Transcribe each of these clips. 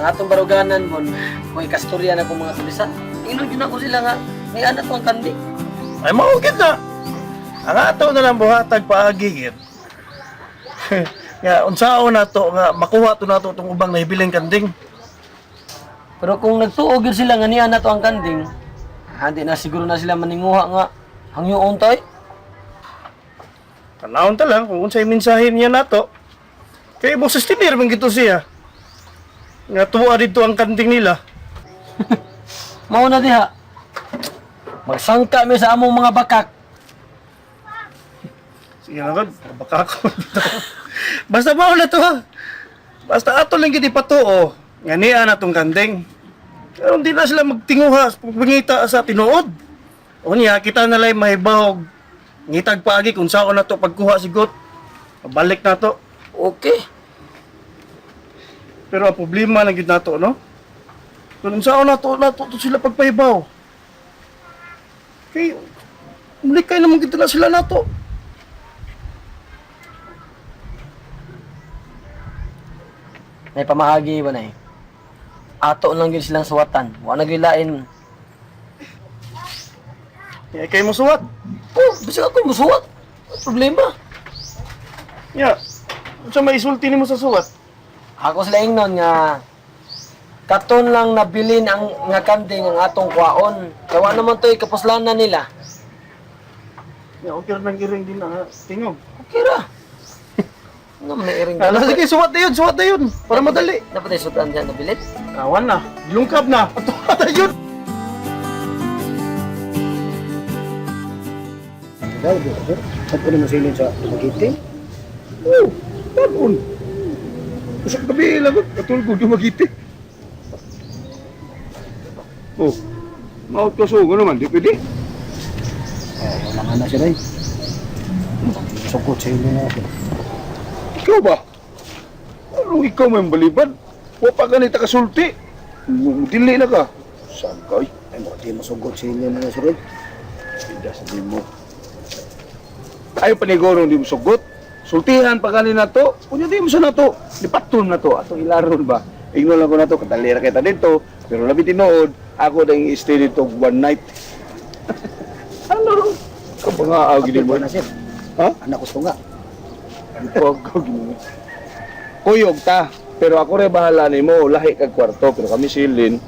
Ang atong baruganan mon, kung ikastorya na kong mga tulisan, ingnon gyud ako sila nga ni anak to ang kandi. Ay, maugit na. Ang ato na lang buhatag paagi gid. Nga unsaon na to nga makuha to nato tong ubang nahibiling kanding. Pero kung nagtuo gyud sila nga niya na to ang kanding, hindi na siguro na sila maninguha nga hangyoon tay. Tanawon ta lang kung unsay mensahe niya nato. Kay mo sustenir man gito siya. Nga tuwa dito ang kanding nila. Mao na diha. Magsangka mi sa among mga bakak. Sige lang gud, baka ako dito. Basta mao na to ha. Basta ato lang gid ipatuo nga niya na tong kanding. Pero hindi na sila magtinguha pagpangita sa tinuod. Unya kita na lang mahibawog. Ngitag paagi kung saan na to pagkuha sigot. Pabalik na to. Okay. Pero ang problema lang gid nato, no? Kung saan na to, to sila pagpahibaw. Kay muli kay naman gid na sila nato. May pamaagi ba na eh. Ato lang gyud silang suwatan. Wa na gyud lain. Kaya kay mo suwat. Oh, bisag ako musuwat. Walang problema. Ya. Unsa may isulti nimo sa suwat? Ako sila ingnon nga katon lang nabilin ang nga kanding ang atong kwaon. Kay wa naman to'y kapuslanan nila. Ya, okay ra nang iring din na tingog. Okay ra. Ano man iring Ala, sige, suwat na yun, suwat na yun. Para madali. Dapat ay sutan diyan nabilin. Awan na. Lungkab na. Ato na yun. Daw, sir. Saan ko naman silin sa Dumaguete? Oh, tapon. Usak gabi lang, katulog Dumaguete. Oh, maot ka sugo naman, di pwede. Eh, wala nga na sir eh. Sukot sa inyo na sir. Ikaw ba? Anong ikaw may balibad? Wa pa ganita kasulti. Dili na ka. Saan ka? Ay, Ay, mo, di masugot sa inyo na sir eh. Pindas di mo. Ayaw paniguro di mo sugot. Sultihan pa gani na to. Unya di mo sa na to. Lipaton na to. Atong ilaron ba? Igno lang ko na to. Kadalira kita dito. Pero labi tinuod, ako na yung stay dito one night. Ano? Kapanga gini mo. na sir. Ha? Anak ko nga. Pag gini mo. Kuyog ta. Pero ako rin bahala nimo. Lahi kag kwarto. Pero kami silin.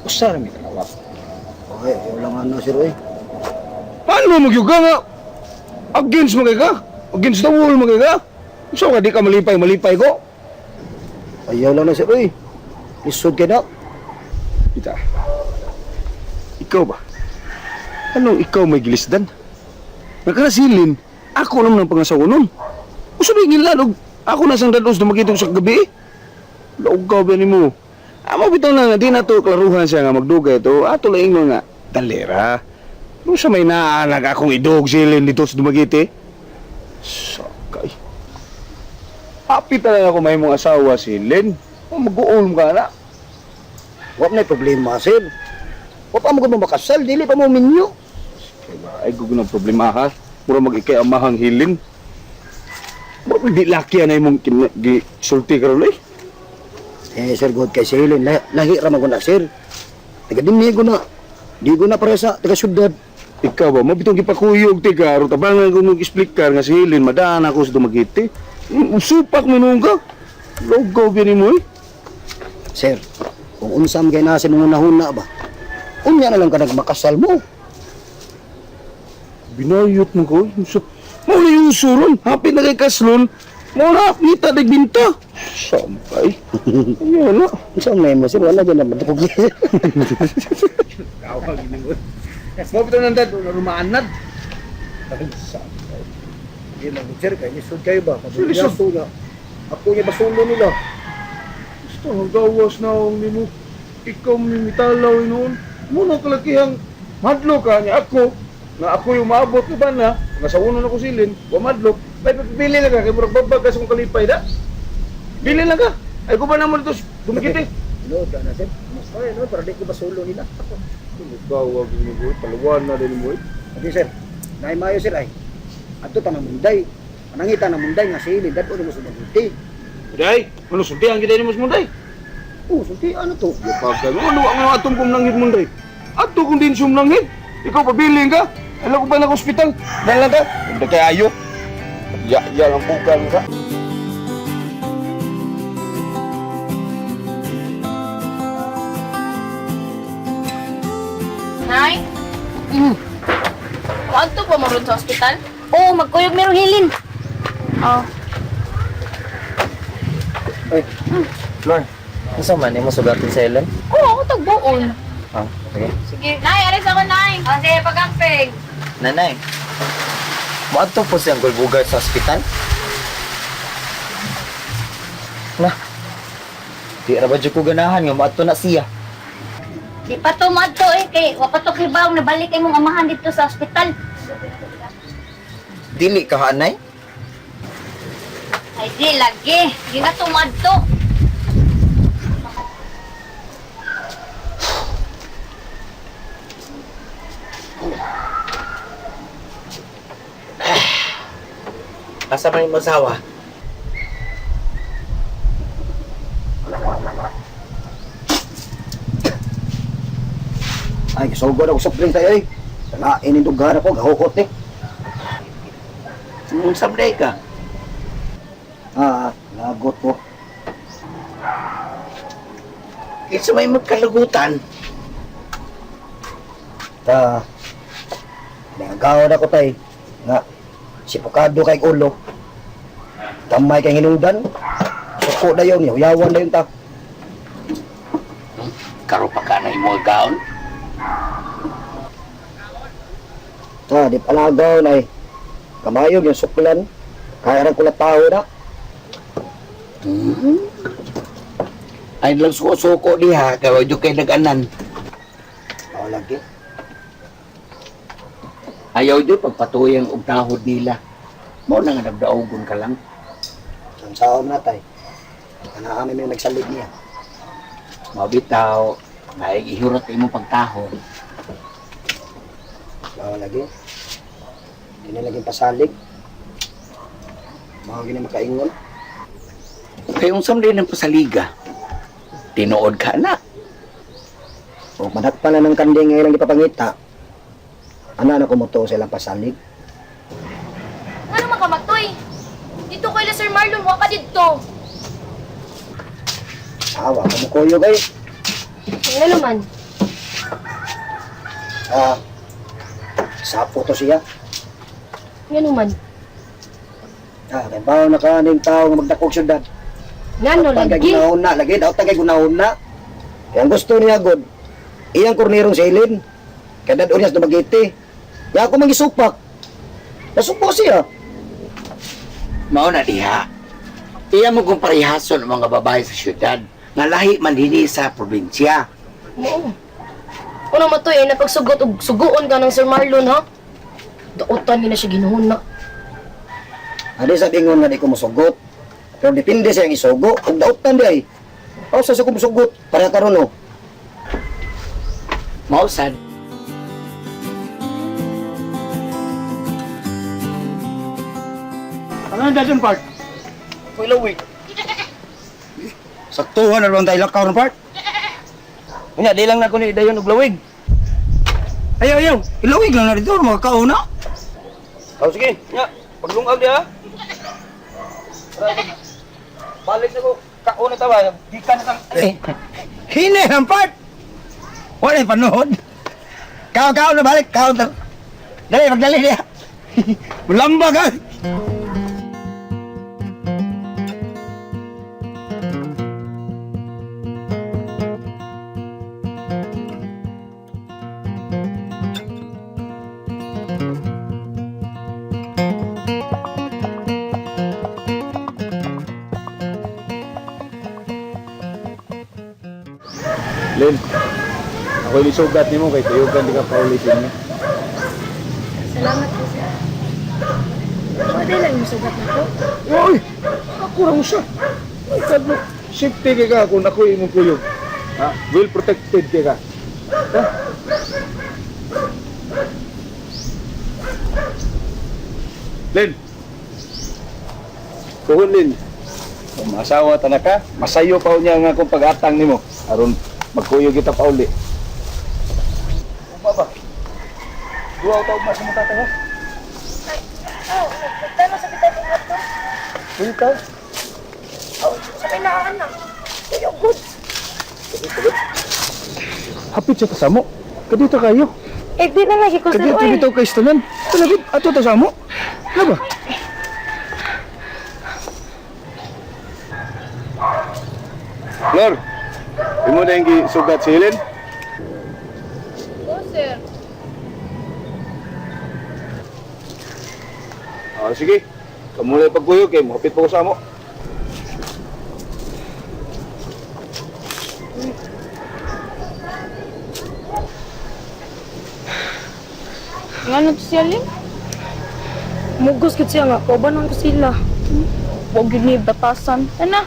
Usa ra mi kalawak. Okay, wala nga na sir eh. Paano magyuga nga? Against mo kay ka? Against the wall mo kay ka? So ka di ka malipay, malipay ko. Ayaw lang na sir eh. Lisod kayo na. Ita. Ikaw ba? Anong ikaw may gilisdan? Nakarasilin, ako naman ang pangasawa nun. Usa ba yung og ako na sang dados na makita ko sa gabi eh. Laog ka ba nimo? Amo bitaw na nga, di na to klaruhan siya nga magdugay to. Ato lang ingnon nga, dalera. Ano sa may naanag akong idog silin dito sa Dumaguete? Sakay. Happy talaga ako may mong asawa silin. Mag-uulm ka na. Wala na problema sir. Wa pa mo ko makasal, dili pa mo minyo. Ay, gugunang problema ha. Mura mag-ikay amahang hilin. Mura di laki na imong sulti karon eh. Eh sir, good kay silin. Lahi ra man ko na sir. Taga dinhi ko na. Di ko na para sa taga syudad. Ikaw ba, mabitong gipakuyog ti ka, aron tabangan ko mong explicar nga si Hilin, madaan ako sa Dumaguete. Supak mo nung ka. Logaw ba mo eh? Sir, kung unsam kay na sa mga nahuna ba? Unya na lang ka nagmakasal mo. Binayot mo ko. Mo na yung suron, hapit na kay kaslon. Mo na, nita nagbinta. Sampay. Ayun na. Unsa may mo sir, wala dyan na madukog. Mo bitaw nang dad, rumaanad. Di man sir, kay lisod kayo ba? Sir, lisod. na. Ako niya basulo nila. Gusto nga gawas na akong nimo. Ikaw mimitalaw noon. Muna kalakihang madlo ka niya ako. Na ako yung maabot ka ba na? Nasa uno na ko silin. Wa madlo. May pagpili lang ka. Kaya murag babag ka sa kong kalipay da. Bili lang ka. Ay ko ba naman ito? Dumikit eh. No, na sir. Mas kaya no, para di ko basulo nila. Gawag ni mo. Paluwan na din mo. Adi sir, naay maayo sir ay. Adto ta na munday. Panangita na munday nga sili dad mo sa mabuti. Day, ano sulti ang gitay ni mo munday? Oh, sulti ano to? Yapagan. Ano ang atong kong nanghid mo dre? Ato kong din siyong nanghid. Ikaw pabiling ka. Alam ko pa ng ospital. Dahil lang ka. Hindi kay ayo. Ya, ya ang bukan ka. Nay? Waadto pa mo ron sa ospital? Oo, magkuyog merong hilin. Oh. Uy, Flor, unsa man imo sugatin sa Ellen? Oo, ako tagbuon. Ah, sige. Sige. Nay, alis ako, Nay. Oh, sige, pagamping. Nanay, moadto po siyang gulbugar sa ospital? Na, di ra ba jud ko ganahan nga moadto na siya. Di pa to madto eh, kay wa pa to kibaw nabalik imong amahan dito sa ospital. Dili ka hanay? Ay di lagi, di na to madto. Asa man imong asawa? Ay, kisugod ako soft drink tayo eh. Lain yung dugan ako, gahukot eh. Sabday ka. Ah, lagot ko. Kinsa may magkalagutan? Ta, nagagawa na ko tay. Nga, sipukado kay ulo. Gamay kay hinungdan. Suko na yun, yawan na yun ta. Karon pa ka na imong gaon. Ta, di palagaw na eh. Kamayog yung suklan. Kaya rin ko tao na. Ay lang suko-suko diha kay wa jud kay nag-anan. Oo, lagi. Ayaw jud pagpatuyang og tahod nila. Mao na nga nagdaogon ka lang. Ang saom na tay. Ana may nagsalig niya. Mabitaw, ay ihurot imong pagtahod. Oo, lagi. Di na lagi pasalig. Mga gini makaingon. Kay unsam din ang pasaliga. Tinuod ka na. O manakpan na ng kanding nga ilang ipapangita. Ana na kumuto sa ilang pasalig. Ano man ka matoy? Dito kay Sir Marlon, wa ka dito. Awa, kumukuyog ay. Ano naman? Ah, sapo to siya. Ano man? Ah, kay bawo na ka ning tao nga magdakog syudad. Ngano Tagay lagi? gunahon na, lagi daw tagay gunahon na. Kaya ang gusto niya god, iyang kornerong sa ilin. Kaya dadon niya sa Dumaguete. Kaya ako mangisupak. Nasupo siya. Mao na diha. Iya mo kung parehason ang mga babae sa syudad nga lahi man dinhi sa probinsya. Oo. Ano matoy eh, napagsugot og suguon ka ng Sir Marlon, ha? Dautan niya na siya ginuhon na. Adi sa ingon nga di ko mosugot. Pero depende sa iyang isugo. Ug dautan di ay. Aw sa ko mosugot para karon no. Mao sad. Ano na dyan, Park? Kuya week. Saktuhan na lang tayo lakaw ng Park. Unya, di lang na ko ni dayon og lawig. Ayaw, ayaw. Ilawig lang na dito, mga kauna. Oh, sige. Nya, paglungag diha. Balik na ko. Kauna ta ba? Gikan na sang... Eh, hini ang part. Wala yung panood. Kao, kao na balik. Kao na. Dali, magdali niya. Lamba ka. Len, ako yung isugat nimo kay kuyugan di ka pauli sa inyo. Salamat po, sir. Pwede lang yung sugat na ko. Oy! Ako ra mo siya. Ay, kadlo. Safety kay ka kung ako imong kuyog. Ha? Well protected kay ka. Ha? Len. Kuhon, Len. Kung maasawa ta na ka, masayo pa niya nga akong pag-atang nimo aron magkuyog kita pauli. Ugma ba? Duha ta ugma sa mong tatay ha? Oh, nagtano sa bitay kong ato. Pwede ta. Oh, sa kinaan na. Tuyog good. Hapit siya kasamo. Kadito kayo. Eh, di na lagi ko sir. Kadito Oy. bitaw kay tanan. Talagid ato ta samo. Ano ba? Lor, imo na yung gisugat si Helen? Oh, sir. Ah, sige. Kamulay pagkuyog kay mohapit pa ko sa amo. Ngano to siya, Ling? Mugos gud siya nga, kaubanon ko sila. Huwag yun ni batasan. Ana.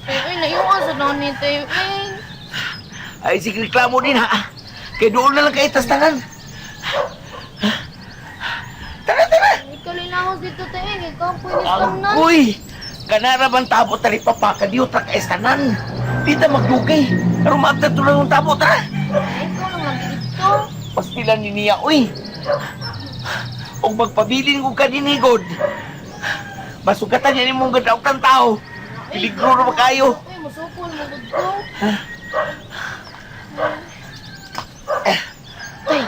Ay, naiwan sa naon ni tayo. Eh. Ay, sige, reklamo din ha. Kay doon na lang kay tas tanan. Tara, tara! Ikaw linahos dito tayo. eh. Ikaw ang pwede tanan. Uy! Kanara bang tabo tali papa, kadiyo tra kay tanan. Di ta magdugay. Aron maabtan to lang ang tabo, tara. Ay, ikaw lang lagi dito. Pastilan ni niya, uy. Og magpabilin ko kaninigod. Masugatan niya nimong gadaw kang tao. Piligro na ba kayo? Uy, musukol mo gud ko. Tay.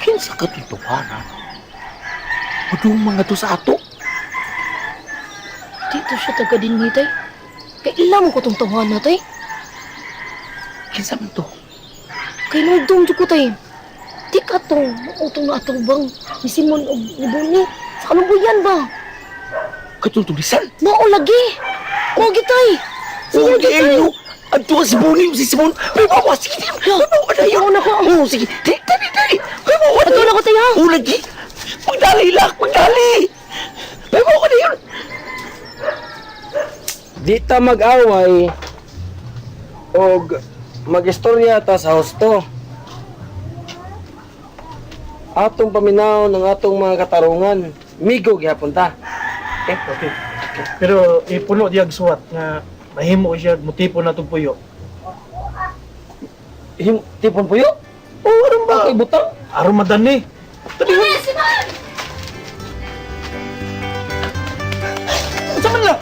Kinsa ka tutuhanan? Padung mga to sa ato. Dito siya taga din ni tay. Kay ila mo ko tong tawahan na tay. Kinsa man to? Kay nung jud ko tay. Di ka tong mautong na atong bang ni Simon og ni Bonnie. Sa kalumbuyan ba? Katong tulisan. Mao lagi. Mao gitay. Sige Oh, gitay. di Adto si Bonnie, si Simon. May bawa, sige, di. May bawa na yun. na ko. Oh, sige. Dali, dali, dali. May bawa Ato na ko tay ha. Oh, lagi. Magdali lang, magdali. May bawa na yun. Di ta mag-away og magistorya ta sa husto. Atong paminaw ng atong mga katarungan. Migo gihapon ta. Okay. Pero ipuno diyag suwat nga mahimo siya motipo na itong puyo. Him, tipon puyo? Oo, aron ba kay butang? Aron madani. Simon! Unsa man la?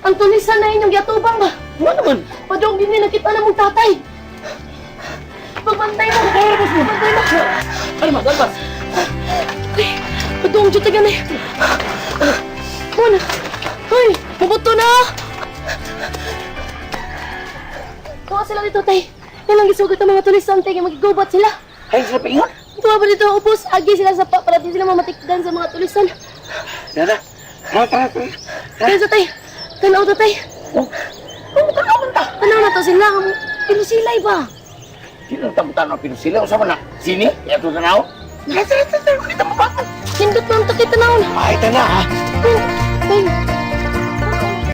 Ang tulisan na inyong giatubang ba? Mo naman. Padong din nakita na mong tatay. Pagbantay mo. Pagbantay mo. Almas, almas. Ay, padong jud tagan eh. Mon. Hoy, mabuto na. Tuwa sila dito, tay. Yan ang gisugot ng mga tulisan, tay. Kaya magigubat sila. Ay, sila paingon. Tuwa ba dito, upos? Agi sila sa pa, para di sila mamatikdan sa mga tulisan. Tara, tara, tara, tara. Kaya sa tay. Tanaw ta, tay. Oh, tanaw man ta. Tanaw na to sila. Pero sila'y ba? Sino ang tamutanaw pero sila? Usa man na. Sini? Ito tanaw. Tara, tara, tara, tara. Kita mo ba? Hindot lang to kay tanaw na. Ay, tana ha. Tay, tay.